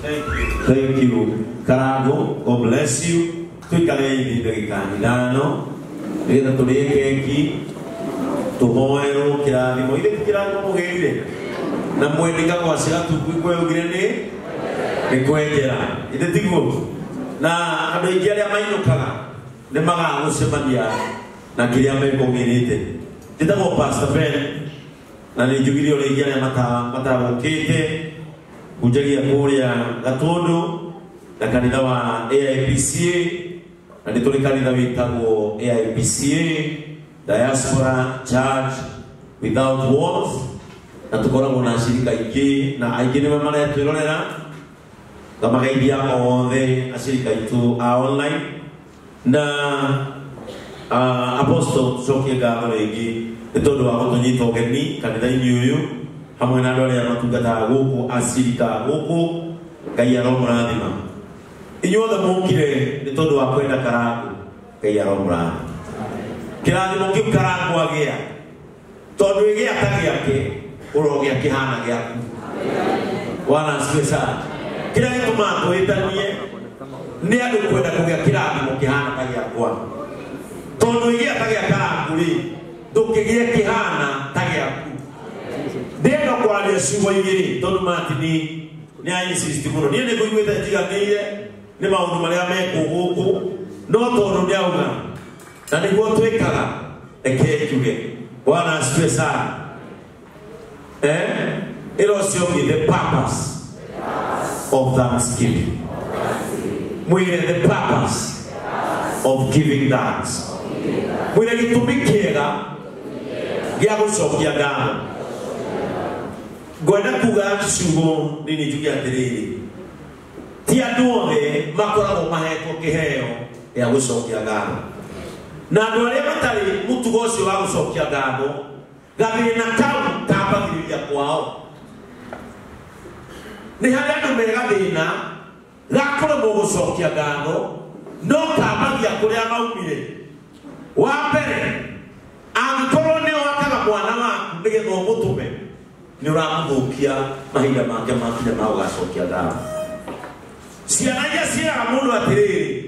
Thank you. Karango, God bless you. Tuikare ithi ndagĩka ithano nĩgetha tũrĩe keki tũhoerwo kĩrathimo. Ithe ti kĩrathimo mũgĩrire na mwendika gwacĩra tuku kweugire nĩ kwenjera. Ithe tiguo? Na andũ aingĩ arĩa mainũkaga nĩ magagũcemania na kĩrĩa mekũgĩrĩte. Njĩtagwo Pastor Ben na nĩ njugire ũrĩa aingĩ arĩa matagũkĩte hunjagia kũrĩa Gatũndũ na kanitha wa AIPCA, na nĩ tũrĩ kanitha wĩtagwo AIPCA Diaspora Church Without Walls, na tũkoragwo na acirika aingĩ na aingĩ nĩwe maretwĩrorera ngamageithia othe acirika aitũ a online na apostle tũcokie ngatho rĩngĩ nĩ tondũ wa gũtũnyita ũgeni kanitha-inĩ ũyũ hamwe na andũ arĩa matungataga gũkũ acirika gũkũ. Ngai aromũrathima. Inyuothe mũkire nĩ tondũ wa kwenda Karango. Ngai aromũrathima. Kĩrathimo kĩu Karango agĩa tondũ ĩgĩa ta gĩake ũrogĩa kĩhana gĩaku. Bwana asifiwe sana. Kĩrĩa gĩtũmaga twĩtanie nĩ andũ kwenda kũgĩa kĩrathimo kĩhana ta gĩakwa, tondũ ĩgĩa ta gĩa Karango rĩ ndũkĩgĩe kĩhana ta gĩaku. Ndĩrenda kwaria ciugo igĩrĩ tondũ Martin nĩ a insist mũno. Niĩ nĩ ngũiguĩte njiganĩire nĩ maũndũ marĩa mekwo gũkũ, no tondũ nĩ auga na nĩguo twĩkaga, reke njuge. Bwana asifiwe sana. Ĩra ũcio ũngĩ, the purpose of thanksgiving. Mwĩre the purpose of giving thanks. Mwĩre gĩtũmi kĩega gĩa gũcokia ngatho. Ngwenda kuga ciugo nini njuge atĩrĩrĩ, ti andũ othe makoragwo mahetwo kĩheo gĩa gũcokia ngatho, na andũ arĩa matarĩ mũtugo ũcio wa gũcokia ngatho, gathĩna kau kambagĩrĩria kwao. Nĩ harĩ andũ me gathĩna ga kũremwo gũcokia ngatho, no kambagia kũrĩa maumire. Wa mbere, angĩkorwo nĩ wakaga mwana waku nĩgetha ũmũtũme, nĩ ũramũthũkia mahinda make makinya ma gũgacokia ngatho. Ciana iria ciĩraga mũndũ atĩrĩrĩ,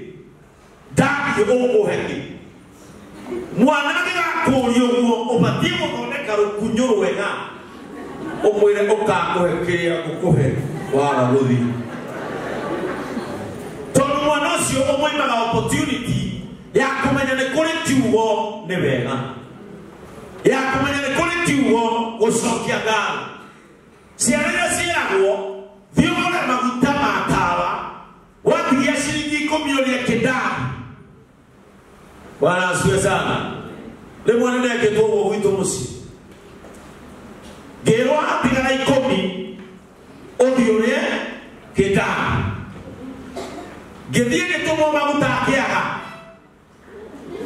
ndathiĩ ũkũhe kĩ, mwana angĩgakũria ũguo ũbatiĩ gũthondeka rũkunyũ rwega ũmwĩre ũkakũhe kĩrĩa ngũkũhe waga gũthiĩ, tondũ mwana ũcio ũmũimaga opportunity ya kũmenya nĩ kũrĩ kiugo nĩ wega, ya kũmenya nĩ kũrĩ kiugo gũcokia ngatho. Ciana iria ciĩragwo thiĩ ũgũre maguta ma tawa watigia ciringi ikũmi ũrĩe kĩndathi. Bwana asifiwe sana. Rĩmwe nĩ ndekĩtwo ũguo gwitũ mũciĩ, ngĩrwo atigana ikũmi ũthiĩ ũrĩe kĩndathi, ngĩthiĩ ngĩtũmwo maguta akĩaga,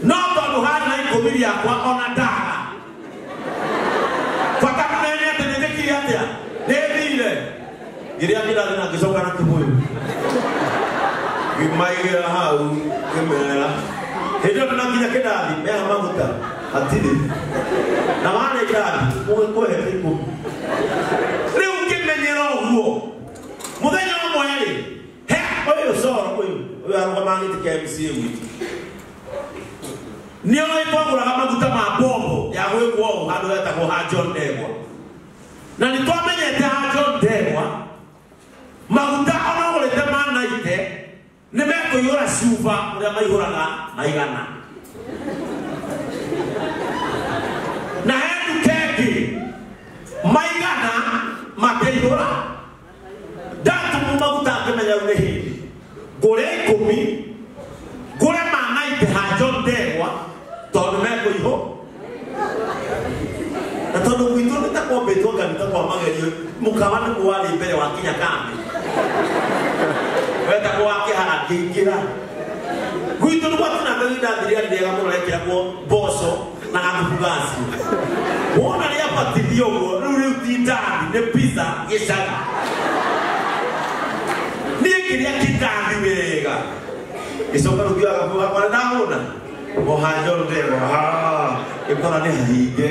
no tondũ harĩ na ikũmi rĩakwa ona ndaga, bata mũnene atĩ nĩ njĩkire atĩa, nĩ thire ngĩrĩa kĩndathi na ngĩcoka na kĩbũyũ ngĩmaigĩra hau ngĩmera hĩndĩ ĩyo ndĩnakinya kĩndathi meha maguta hatirĩ na warĩa indathi mũgĩkũhete ikũmi. Rĩu ngĩmenyera ũguo mũthenya ũmwe rĩ, he ũyũ coro ũyũ ũyũ arũgamaga gĩtĩ kĩa MCA gwitũ nĩ oĩ twagũraga maguta ma bombo ya gwĩkwo ũũ handũ hetagwo ha John Ndegwa, na nĩ twamenyete ha John Ndegwa maguta ona ũgũrĩte ma naite nĩ mekũiyũra cuba ũrĩa maihũraga maigana. Na he nduka ĩngĩ maigana makĩihũra. Ndatũmwo maguta ngĩmenya rĩu nĩ hĩndĩ ngũre ikũmi ngũre ma naite ha John Ndegwa tondũ mekũihũ, na tondũ gwitũ nĩ ta kwambĩtwo kanitha kwa magerio mũkawa nĩguo warĩ mbere wa kinya kambi wetagwo wa kĩhara ngĩingĩra gwitũ nĩ gwatinanga indathi rĩarĩ rĩega mũno rĩekĩragwo mboco na gathubu gacio. Wona rĩabatithio ũguo rĩu ti indathi nĩ pizza gĩcagi. Niĩ ngĩrĩa kĩndathi wega gĩcoka rĩu ngĩoya gabuku gakwa nĩ ndahũna oha John Ndegwa ngĩkora nĩ hahinge.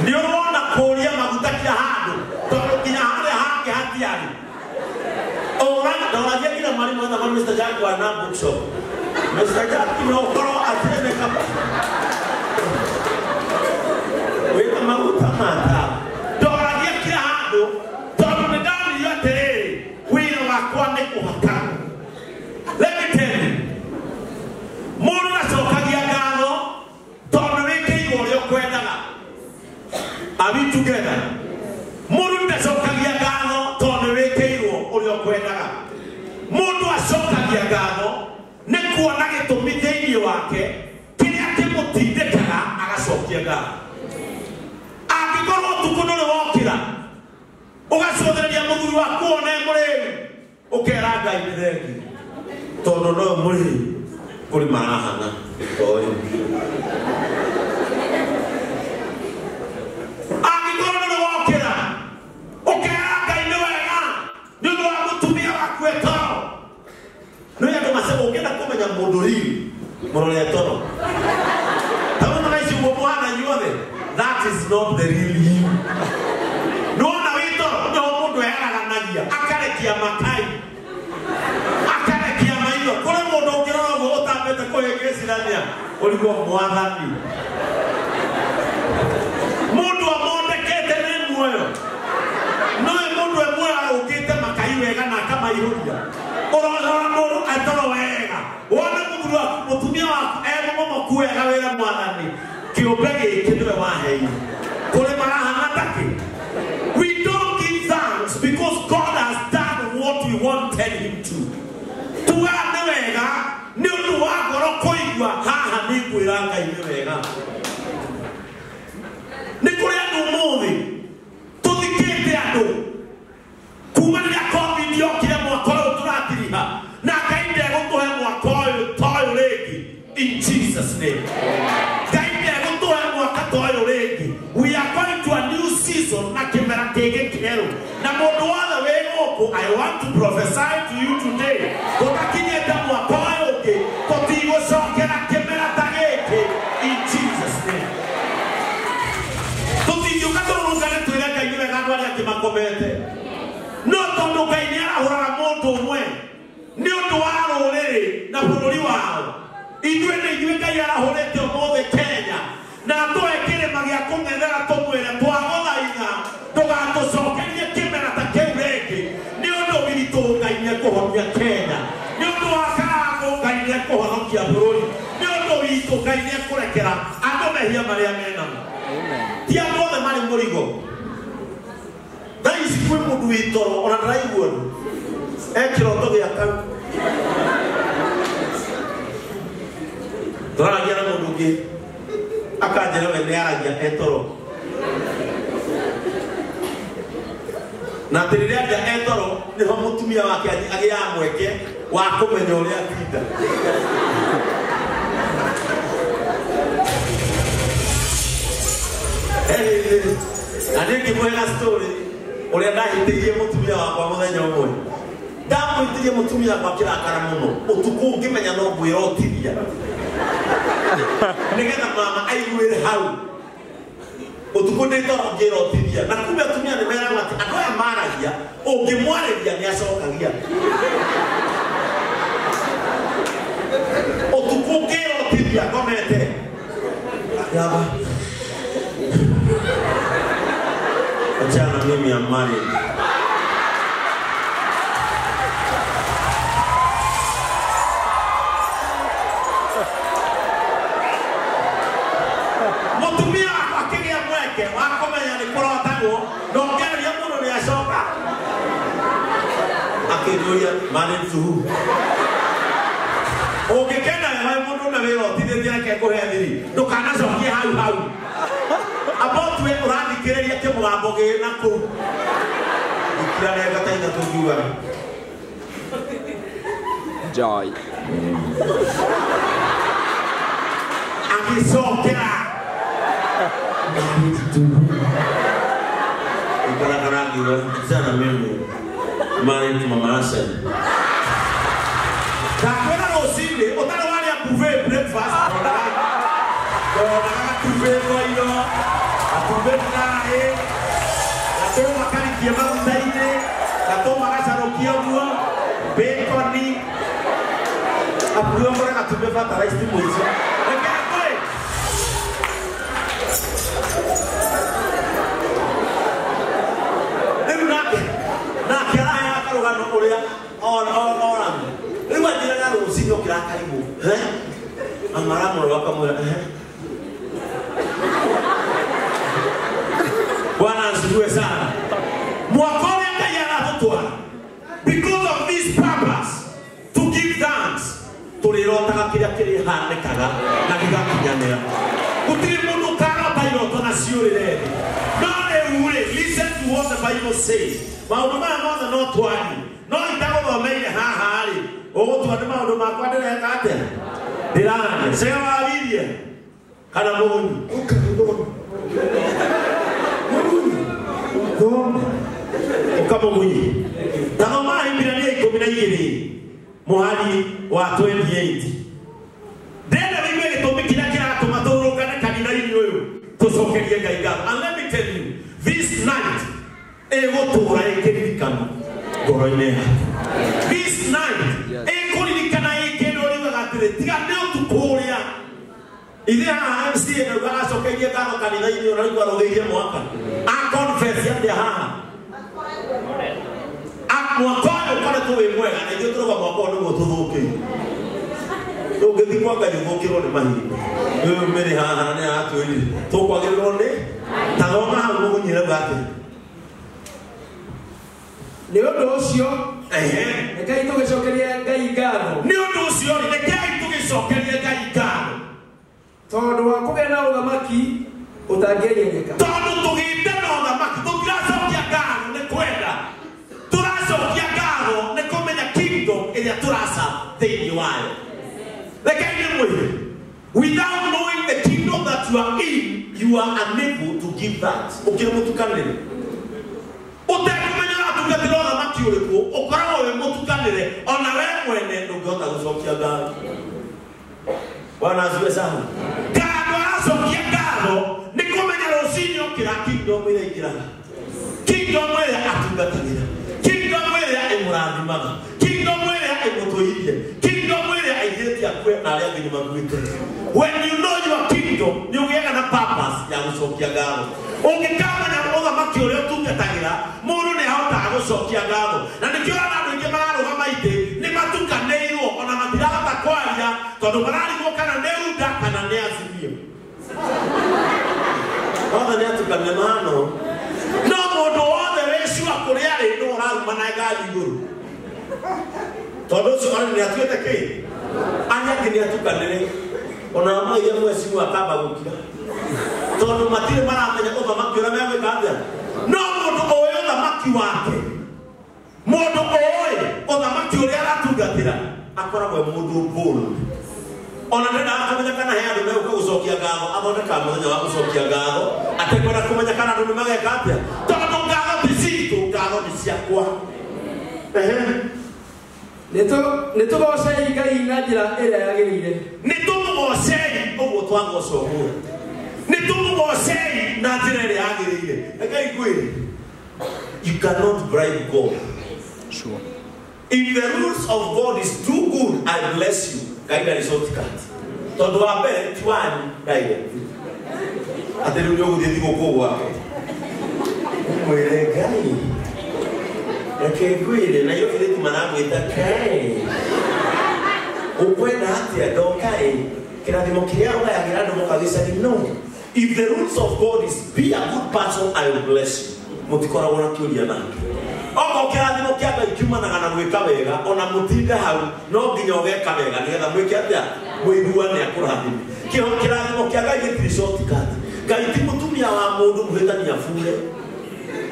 Nĩ ũrona kũria maguta kila handũ tondũ nginya harĩa hangĩ Mr. Jack wa na bookshop. Mr. Jack no korwo atene kaba. Wĩta maguta ma tawa. Ndoragia kila handũ tondũ nĩ ndaririo atĩrĩrĩ, wĩra wakwa nĩ kũhaka. Let me tell you, mũndũ ndacokagia ngatho tondũ wĩkĩirwo ũrĩa ũkwendaga. Are we together? Mũndũ ndacokagia ngatho tondũ wĩkĩirwo ũrĩa ũkwendaga. Mũndũ acokagia ngatho nĩ kuona gĩtũmi thĩinĩ wake kĩrĩa kĩmũtindĩkaga agacokia ngatho. Angĩkorwo ũtukũ ndũrĩ wokĩra ũgacũthĩrĩria mũthuri waku one mũrĩu ũkera Ngai nĩ thengiũ tondũ no mũrĩu kũrĩ marahana toĩ. Angĩkorwo ndũrĩ wokĩra ũkera Ngai nĩ wega nĩ ũndũ wa mũtumia waku etoro. Nĩ andũ ũngĩenda kũmenya mũndũ riri mũrore etoro. Ta mũndũ na ici ũguo mũhana inyuothe, that is not the real you. Nĩwona wĩ toro nĩho mũndũ eyaraganagia akarekia makai akarekia maitho. Kũrĩ mũndũ ũngĩrora ũguo ũtambĩte kũhĩngĩcirania ũrigwo mwathani. Mũndũ amondekete nĩ muoyo. No mũndũ e muoyo arũngĩte makai wega na akamaihũria. Ũrora mũndũ etoro wega. Wona mũthuri waku mũtumia waku e mũmomoku wega wĩra mwathani. Kĩũmbe gĩkĩ nĩwe waheire. Kũrĩ marahana takĩ. We don't give thanks because God has done what we wanted him to. Tugaga nĩ wega nĩ ũndũ wa ngoro kũigua haha nĩ ngwĩra Ngai nĩ wega. Nĩ kũrĩ andũ ũmũthĩ tũthikĩte andũ kuma rĩrĩa COVID yokire mwaka ũyũ tũratiriha na Ngai ndegũtũhe mwaka ũyũ ta ũyũ rĩngĩ in Jesus name. Ngai ndegũtũhe mwaka ta ũyũ rĩngĩ. We are going to a new season na kĩmera kĩngĩ kĩerũ. Na mũndũ wothe wĩ gũkũ, I want to prophesy to you today, tũtakinyĩte mwaka ũyũ ũngĩ tũtigũcokera kĩmera ta gĩkĩ in Jesus name. Tũtingĩũka tũrũrũngane twĩre Ngai nĩ wega andũ arĩa angĩ makomete. No tondũ Ngai nĩ arahũraga mũndũ ũmwe nĩ ũndũ wa rũrĩrĩ na bũrũri wao. Ithuĩ nĩ ithuĩ Ngai arahũrĩte ũmũthĩ Kenya na atũhe kĩrĩma gĩa kũng'ethera tũmwĩre twagũthaitha ndũgatũcokerie kĩmera ta kĩu rĩngĩ nĩ ũndũ witũ Ngai nĩekũhonia Kenya, nĩ ũndũ wa Karangũ Ngai nĩekũhonokia bũrũri, nĩ ũndũ witũ Ngai nĩekũrekera andũ mehia marĩa menamo. Ti andũ othe marĩ mũrigo. Thaa ici kwĩ mũndũ wĩ toro ona ndaraigua e kĩroto gĩa kau. Tũraragia na mũndũ ũngĩ akanjĩra we nĩaragia e toro. Na atĩ rĩrĩa aria e toro nĩho mũtumia wake agĩaga mweke wa kũmenya ũrĩa atinda. Na niĩ ngĩmwĩra story ũrĩa ndahĩtĩirie mũtumia wakwa mũthenya ũmwe. Ndamwĩtirie mũtumia wakwa akĩrakara mũno ũtukũ ngĩmenya no ngwĩrotithia nĩgetha mama aiguĩre hau. Ũtukũ ndĩ toro ngĩrotithia na kumbe atumia nĩ meragwo atĩ andũ aya maragia ũngĩmwarĩria nĩ acokagia. Ũtukũ ngĩrotithia ngomete yaba achana mimi am married. Mũtumia wakwa akĩgĩa mweke wa kũmenya nĩ kũrotagwo na ũngĩaria mũno nĩ acoka akĩnjũria married to who? Ũngĩkena wĩ mũndũ na wĩrotithĩtie reke ngũhe thiri ndũkanacokie hau hau. About we ũrathikĩrĩria kĩmũgambo gĩ na kũu ngĩkira ta ithatũ ngiugaga Joy. Agĩcokera married to who? Ikarakara ngiuga achana mimi married to Mama Hassan. Ndakwĩra rũcinĩ ũtarĩ warĩa buffet breakfast ndonaga gatumbĩ rwairo gatumbĩ ndaraĩ gatũma karikie maguta-inĩ gatũma gacarũkia ũguo baconi Hakuhĩ ũkore gatumbĩ fertilized mũico. Reke ngwĩre. Rĩu nake araheaga karũgano ũrĩa orame. Rĩu anjĩraga rũcinĩ okĩra akarigwo. Amaramũrora akamwĩra Bwana asifiwe sana. Mwaka ũrĩa Ngai aratũtwara, because of this purpose to give thanks, tũrĩrotaga kĩrĩa kĩrĩhanĩkaga na gĩgakinyanĩra. Gũtirĩ mũndũ ũkarota iroto na ciũrĩre thĩ. No rĩu rĩ, listen to what the Bible says. Maũndũ maya mothe no twarie, no itagũthomeire haha rĩ, ũgũtua nĩ maũndũ makwa ndĩreka atĩa? Ndĩraria. Cega wawirie kana mũgunyi? Ũkamũgunyi. Ta thoma Ahibirania 12 mũhari wa 28. Ndĩrenda wĩigue gĩtũmi kĩrĩa kĩratũma tũrũrũngane kanitha-inĩ ũyũ tũcokerie Ngai ngatho. And let me tell you, this night ĩgũtũũra ĩkĩririkana ngoro-inĩ yaku. This night ĩkũririkana ĩkĩndũ riugaga atĩrĩ, tiga nĩ ũtukũ ũrĩa ithe haha MCA ndauga acokeirie ngatho kanitha-inĩ ũyũ na rĩu arũgĩirie mwaka. A confess atĩa haha? Mwaka ũyũ ũkoretwo wĩ mwega na ithuĩ tũrauga mwaka ũyũ nĩguo tũthũkĩire. Ndũngĩthiĩ kwa Ngai ũthũkĩrwo nĩ mahinda. Rĩu mĩrĩ haha nĩ aratwĩrire tũkwagĩrĩrwo nĩ ta thoma hau mũgunyi rauga atĩ Nĩ ũndũ ũcio rekei tũgĩcokerie Ngai ngatho. Nĩ ũndũ ũcio rĩ, rekei tũgĩcokerie Ngai ngatho tondũ wa kũgĩa na ũthamaki ũtangĩenyenyeka. Tondũ tũgĩte na ũthamaki, tũtiracokia ngatho nĩ kwenda, tũracokia ngatho nĩ kũmenya kingdom ĩrĩa tũraca thĩinĩ wayo. Rekei ndĩmwĩre, without knowing the kingdom that you are in, you are unable to give thanks. Ũkĩrĩ mũtukanĩre ũtekũmenya ũratungatĩra ũthamaki ũrĩkũ, ũkoragwo wĩ mũtukanĩre ona we mwene ndũngĩhota gũcokia ngatho. Bwana asifiwe sana. Ngatho aracokia ngatho nĩ kũmenya rũcinĩ ũkĩra kingdom ĩrĩa aingĩraga, kingdom ĩrĩa atungatagĩra, kingdom ĩrĩa ĩmũrathimaga, kingdom ĩrĩa ĩmũtũirie, kingdom ĩrĩa ĩgirĩtie akue na arĩa angĩ nĩmakuĩte. When you know your kingdom, nĩ ũgĩaga na purpose ya gũcokia ngatho. Ũngĩkamenya ũthamaki ũrĩa ũtungatagĩra, mũndũ nĩ ahotaga gũcokia ngatho. Na nĩkĩo ũrona andũ aingĩ mararũgama itĩ nĩ matukanĩirwo, ona matirahota kwaria tondũ mararigwo kana nĩ UDA kana nĩ Azimio. Othe nĩ atukanĩre mahano. No mũndũ wothe wĩcua kũrĩa arĩ nĩ ũraruma na ngari igũrũ. Tondũ ũcio ona nĩ atuĩte kĩ? Arĩa angĩ nĩ atukanĩre. Ona maiya mwecimu akamba gũkira. Tondũ matirĩ maramenya ũthamaki ũrĩa megwĩka atĩa. No mũndũ ũĩ ũthamaki wake, mũndũ ũĩ ũthamaki ũrĩa aratungatĩra, akoragwo e mũndũ bold. Ona ndendaga kũmenya kana he andũ megũka gũcokia ngatho, athondekaga mũthenya wa gũcokia ngatho, atekwenda kũmenya kana andũ nĩmageka atĩa. Tondũ ngatho ti citũ, ngatho nĩ ciakwa. Nĩ tũgocei Ngai na njĩra ĩrĩa yagĩrĩire. Nĩ tũmũgocei ũguo twagoca ũmũthĩ. Nĩ tũmũgocei na njĩra ĩrĩa yagĩrĩire. Rekei ngwĩre, you cannot bribe God. Sure. If the rules of God is too good, I bless you. Ngai ndarĩ shortcut. Tondũ wa mbere ti wanyu direct. Atĩ rĩu nĩ ũgũthiĩ thigũkũ gwake. Ũmwĩre Ngai, reke ngwĩre, na iyo airĩtu maramwĩta Ngai. Ũkwenda atĩa ndoka ĩ? Kĩrathimo kĩrĩa ũgayagĩra andũ moka gĩcagi? No. If the rules of God is be a good person, I will bless you. Mũtikoragwo na kĩũria nake. Okorwo kĩrathimo kĩa Ngai kiumanaga na gwĩka wega, ona mũtinde hau, no nginya ũgeka wega nĩgetha mwĩke atĩa? Mũiguane akũrathime. Kĩrathimo kĩa Ngai gĩtirĩ shortcut. Ngai ti mũtumia wa mũndũ mũhĩtania bure,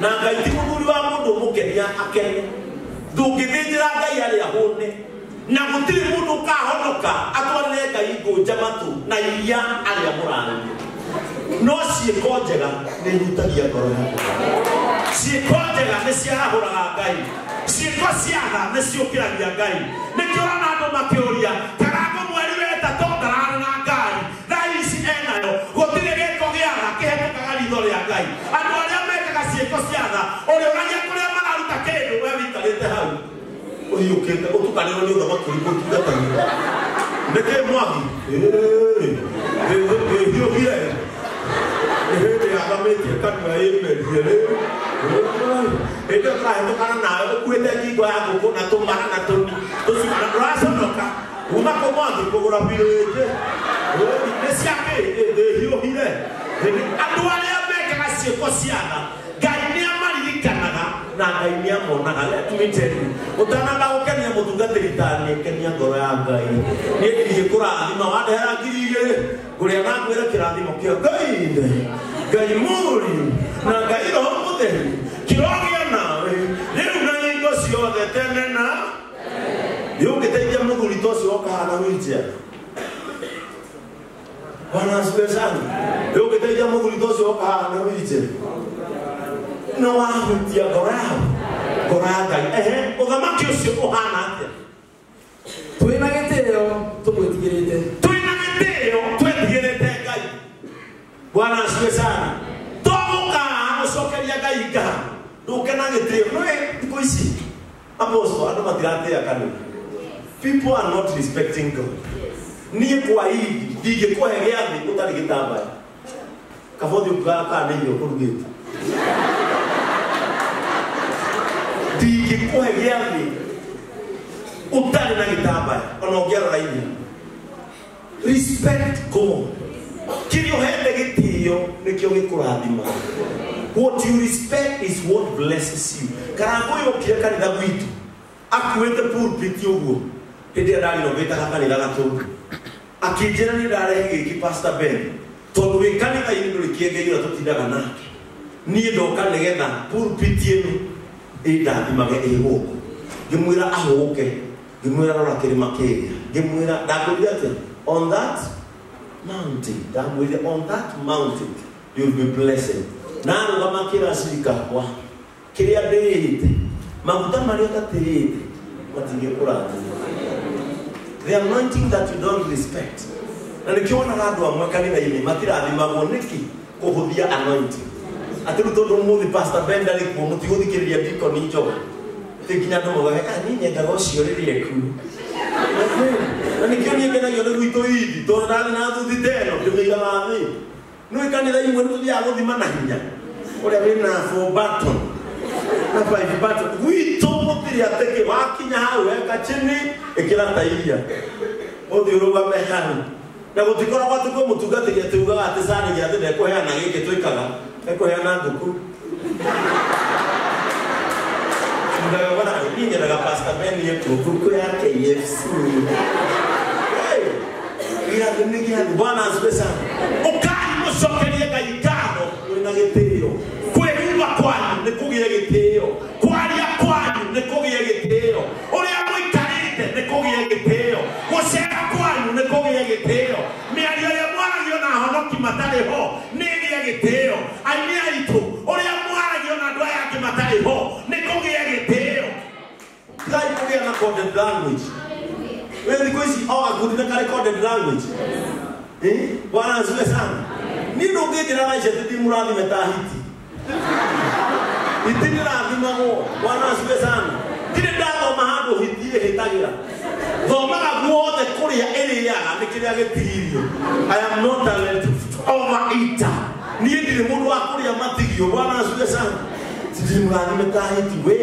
na Ngai ti mũthuri wa mũndũ ũmũkenia akene. Ndũngĩthĩnjĩra Ngai arĩa hũne, na gũtirĩ mũndũ ũkahonoka atwarĩre Ngai ngũnja matũ na iria arĩa mũrarĩria. No ciĩko njega nĩ ihutagia ngoro yaku. Ciĩko njega nĩ ciarahũraga Ngai. Ciĩko cia tha nĩ ciũkĩragia Ngai. Nĩkĩo ũrona andũ makĩũria, Karangũ mweri wetatũ ndararĩ na ngari, thaa ici enayo, gũtirĩ gĩko gĩa tha kĩhetũkaga ritho rĩa Ngai. Andũ arĩa mekaga ciĩko cia tha, ũrĩũragia kũrĩa mararuta kĩndũ, we wĩikarĩte hau ũhiũkĩte ũtukanĩrwo nĩ ũthamaki ũrĩkũ ũtungatagĩra. Nĩkĩ mwaki? Ĩhiũhire. Hĩndĩ yathamĩtie kanua ĩmerie rĩu. Hĩndĩ ĩyo tũrahĩtũkana nawe ũkuĩte ngingo ya ngũkũ na tũmara na tũni tũcimara ndũraconoka. Uma kũ mwaki kũgũra birĩnjĩ. Nĩ ciakĩ? Ĩhiũhire. Andũ arĩa mekaga ciĩko cia tha Ngai nĩamaririkanaga na Ngai nĩamonaga. Let me tell you, ũtanamba gũkenia mũtungatĩri ta niĩ kenia ngoro ya Ngai. Niĩ ndingĩ kũrathima wandehera 2,000 ngũrĩa na ngwĩre kĩrathimo kĩa Ngai Ithe, Ngai Mũriũ na Ngai Roho Mũtheru kĩrogĩa nawe rĩu na hingo ciothe tene na nĩ ũngĩteithia mũthuri ta ũcio woka haha na wheelchair. Bwana asifiwe sana. Nĩ ũngĩteithia mũthuri ta ũcio woka haha na wheelchair. No wahutia ngoro yaku, ngoro ya Ngai. Ehe, ũthamaki ũcio ũhana atĩa? Twĩna gĩtĩo tũmwĩtigĩrĩte. Twĩna gĩtĩo twĩtigĩrĩte Ngai. Bwana asifiwe sana. Tũgũka gũcokeria Ngai ngatho. Ndũke na gĩtĩo. Nĩũĩ thikũ ici apostle andũ matiratĩĩa kanitha. People are not respecting God. Niĩ kwa hihi ndingĩkũhe gĩathĩ ũtarĩ gĩtambaya. Kabothi ũkuaga kana nĩ irio ũkũrugĩte. Ndingĩkũhe gĩathĩ ũtarĩ na gĩtambaya ona ũngĩarora irio. Respect God. Kĩrĩa ũhete gĩtĩo nĩkĩo gĩkũrathima. What you respect is what blesses you. Karangũ yokire kanitha gwitũ akuĩte pulpit ũguo hĩndĩ ĩrĩa ndarinobĩtaga kanitha Gatũndũ. Akĩnjĩra nĩ ndarehe gĩkĩ Pastor Ben tondũ wĩ kanitha-inĩ ndũrĩ kĩengei ũrĩa tũtindaga nake. Niĩ ndoka nĩgetha pulpit ĩno ĩndathimage ĩ gũkũ. Ngĩmwĩra ahũke, ngĩmwĩra rora kĩrĩma kĩrĩa, ngĩmwĩra ndakwĩrire atĩa? On that mountain, ndamwĩrire on that mountain you will be blessed. Na arũgama kĩraciri kakwa kĩrĩa ndĩrĩte maguta marĩa ũtatĩĩte matingĩkũrathima. The anointing that you don't respect. Na nĩkĩo wonaga andũ amwe kanitha-inĩ matirathimagwo nĩkĩ? Kũhũthia anointing. Atĩ rĩu tondũ ũmũthĩ Pastor Ben ndarĩ kuo mũtigũthikĩrĩria Deacon Njogu. Atĩ nginya andũ maugage, "Ah, niĩ nyendaga ũcio rĩrĩa ekuo." Na nĩkĩo niĩ ngenagio nĩ gwitũ ithi tondũ ndathiĩ na thuthi ta ĩno ndĩmĩigaga thĩ. Nĩũĩ kanitha imwe nĩtũthiaga gũthima na hinya ũrĩa wĩna 4 button na 5 button. Gwitũ gũtirĩ atĩ kĩ wakinya hau weka chini ĩkĩra ta iria ũthiĩ ũrũgame hau. Na gũtikoragwo atĩ kwĩ mũtungatĩri atĩ ugaga atĩ cani gĩathĩ ndekũheana gĩkĩ twĩkaga ekũheana ngũkũ. Niĩ nyendaga Pastor Ben ekuo ngũkũ ya KFC. Gĩathĩ nĩ gĩathĩ. Bwana asifiwe sana. Ũkai mũcokerie Ngai ngatho mwĩna gĩtĩo. Kwĩhumba kwanyu nĩ kũgĩe gĩtĩo. Kwaria kwanyu nĩ kũgĩe gĩtĩo. Ũrĩa mũikarĩte nĩ kũgĩe gĩtĩo. Gũcera kwanyu nĩ kũgĩe gĩtĩo. Mĩario ĩrĩa mwaragio na ahonoki matarĩ ho nĩ ĩgĩe gĩtĩo. Aini aitũ ũrĩa mwaragio na andũ aya angĩ matarĩ ho nĩ kũgĩe gĩtĩo. Tigai kũgĩa na coded language. Wewe thikũ ici o gakundi nĩ karĩ coded language. Bwana asifiwe sana. Niĩ ndũngĩnjĩra thaa ici atĩ ndimũrathime ta hiti. Hiti nĩrathimagwo. Bwana asifiwe sana. Ndirĩ ndathoma handũ hiti ĩhĩtagĩra. Thomaga guothe kũrĩa ĩrĩaga nĩ kĩrĩa gĩtigirio. I am not a overeater. Niĩ ndirĩ mũndũ wa kũrĩa matigio. Bwana asifiwe sana. Ndimũrathime ta hiti we.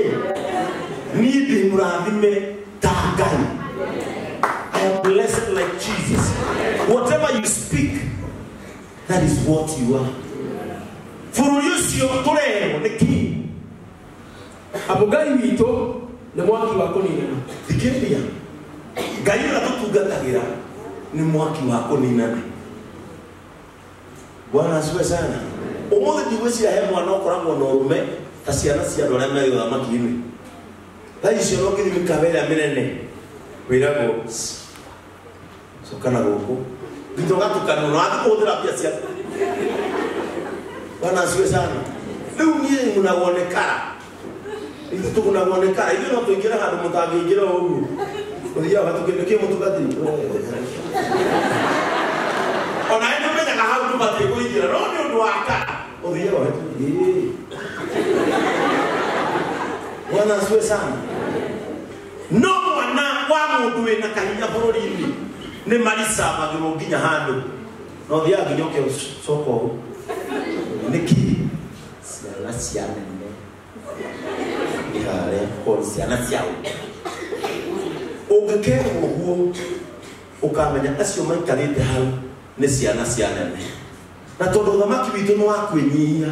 Niĩ ndĩmũrathime ta Ngai. I am blessed like Jesus. Whatever you speak, that is what you are. Bũrũri ũcio tũrerwo nĩ kĩ? Amu Ngai witũ nĩ mwaki wa kũninana. Thikĩrĩria. Ngai ũrĩa tũtungatagĩra nĩ mwaki wa kũninana. Bwana asifiwe sana. Ũmũthĩ ndigwĩciria he mwana ũkoragwo na ũrũme ta ciana cia andũ arĩa me ũthamaki-inĩ. Thaa icio no ũngĩthiĩ mĩkawa ĩrĩa mĩnene wĩragwo coka na gũkũ nginya ũgatukanwo na wathiĩ kũhũthĩra mbia ciaku. Bwana asifiwe sana. Rĩu niĩ ngunagwo nĩ kara. Ithuĩ tũgunagwo nĩ kara. Ithuĩ no tũingĩre handũ mũtangĩingĩra o ũguo. Ũthiaga ũgatukĩrio kĩ mũtungatĩri. Ona we nĩũmenyaga hau ndũbatiĩ kũingĩra no nĩ ũndũ wa kara ũthiaga ũhetũkĩire. Bwana asifiwe sana. No mwana wa mũndũ wĩna kahinya bũrũri-inĩ Nĩ maricabagĩrwo nginya handũ. No thiaga nginya ũke coka ũguo. Nĩkĩ? Ciana cia nene. Iharĩa kũrĩ ciana ciao. Ũngĩkerwo ũguo ũkamenya acio maikarĩte hau nĩ ciana cia nene. Na tondũ ũthamaki witũ nĩ wa kwĩnyihia,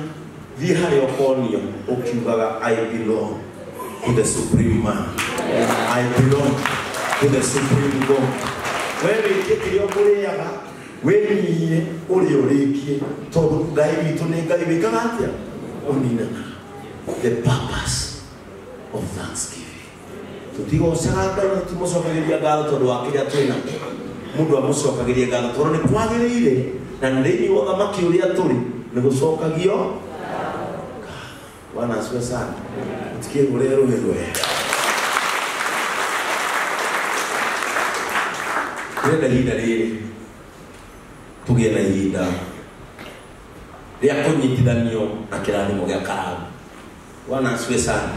thiĩ harĩa ũkonio ũkiugaga I belong to the supreme man. I belong to the supreme God. We wĩkie kĩrĩa ũkũrĩaga, wĩnyihie ũrĩa ũrĩkie, tondũ Ngai witũ nĩ Ngai wĩkaga atĩa? Ũninanaga. The purpose of thanksgiving. Tũtigocaga Ngai na tũtimũcokagĩria ngatho tondũ wa kĩrĩa twĩ nakĩo. Mũndũ amũcokagĩria ngatho tondũ nĩ kwagĩrĩire na nĩ thĩinĩ wa ũthamaki ũrĩa tũrĩ nĩ gũcokagio ngatho. Bwana asifiwe sana. Tũtikĩgũre rũĩ rwega. Ndĩrenda ihinda rĩrĩ tũgĩe na ihinda rĩa kũnyitithanio na kĩrathimo gĩa karamu. Bwana asifiwe sana.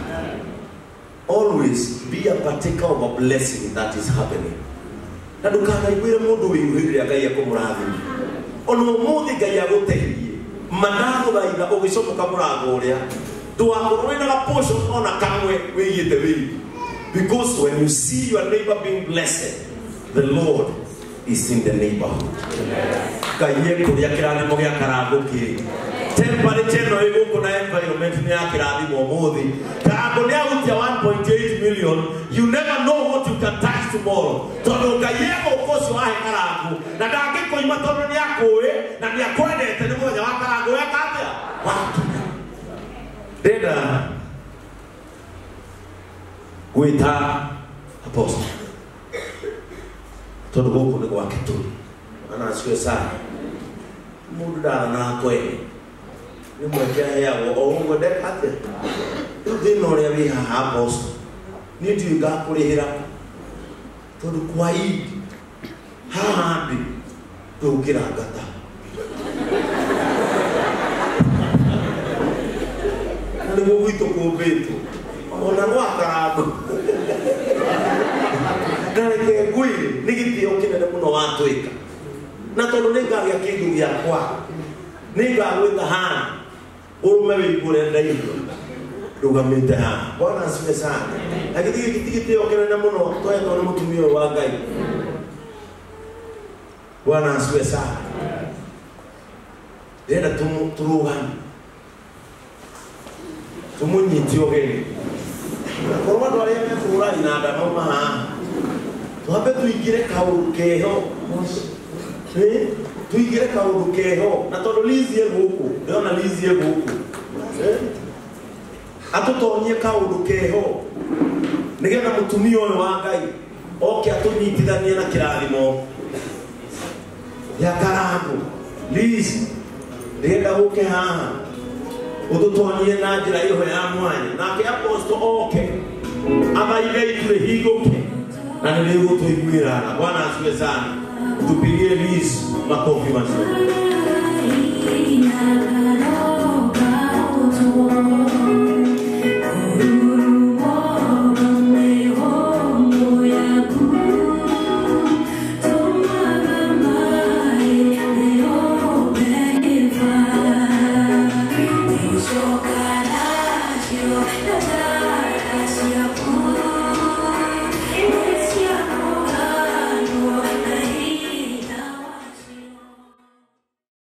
Always be a partaker of a blessing that is happening. Na ndũkanaiguĩre mũndũ wĩiru hĩndĩ ĩrĩa Ngai ekũmũrathima. Ona ũmũthĩ Ngai agũteithie, mandagũthaitha ũgĩcomoka mũrango ũrĩa, ndũgakorwo wĩna ga portion ona kamwe wĩigĩte wĩiru. Because when you see your neighbor being blessed, the Lord is in the neighborhood. Ngai ekũrĩa kĩrathimo gĩa karangũ kĩrĩ. Temperature ĩno ĩ gũkũ na environment nĩ ya kĩrathimo ũmũthĩ. Karangũ nĩ ahutia 1.8 million. You never know what you can touch tomorrow. Tondũ Ngai e gũkũ ũcio wahe karangũ na ndangĩkũima tondũ nĩ akũĩ na nĩ akwendete nĩ mũthenya wa karangũ weka atĩa? Wakinya. Ndĩrenda gwĩta apostle tondũ gũkũ nĩ gwake tũrĩ. Bwana asifiwe sana. Mũndũ ndathanaga kwene. Nĩ mweke aheagwo o ũguo ndeka atĩa? Rĩu thĩna ũrĩa wĩ haha apostle, niĩ ndiũĩ ngakũrĩhĩra kũ. Tondũ kwa Idi haha ndĩ ndũngĩra ngata. Na nĩguo gwitũ kũmbĩtwo ona gwa karangũ. Na reke ngwĩre nĩ gĩtĩo kĩnene mũno watwĩka. Na tondũ nĩ ngagĩa kĩndũ gĩakwa, nĩ ngagwĩta haha ũrũme wĩigue ũrĩa ndaigua ndũgamĩte haha. Bwana asifiwe sana. Na gĩtĩ gĩkĩ ti gĩtĩo kĩnene mũno twahetwo nĩ mũtumia ũyũ wa Ngai. Bwana asifiwe sana. Ndĩrenda tũrũgame tũmũnyite ũgeni. Na korwo andũ arĩa mekũhũra inanda mauma haha, twambe tũingĩre kaũndũ keho. Tũingĩre kaũndũ keho. Na tondũ Liz e gũkũ, ndĩrona Liz e gũkũ. Atũtonyie kaũndũ keho nĩgetha mũtumia ũyũ wa Ngai oke atũnyitithanie na kĩrathimo gĩa karangũ. Liz, ndĩrenda ũke haha ũtũtonyie na njĩra ĩyo ya mwanya. Nake apostle oke athaithe itu rĩhingũke na nĩ rĩgũtũiguĩra. Bwana asifiwe sana. Tupigie Liz makofi mazuri.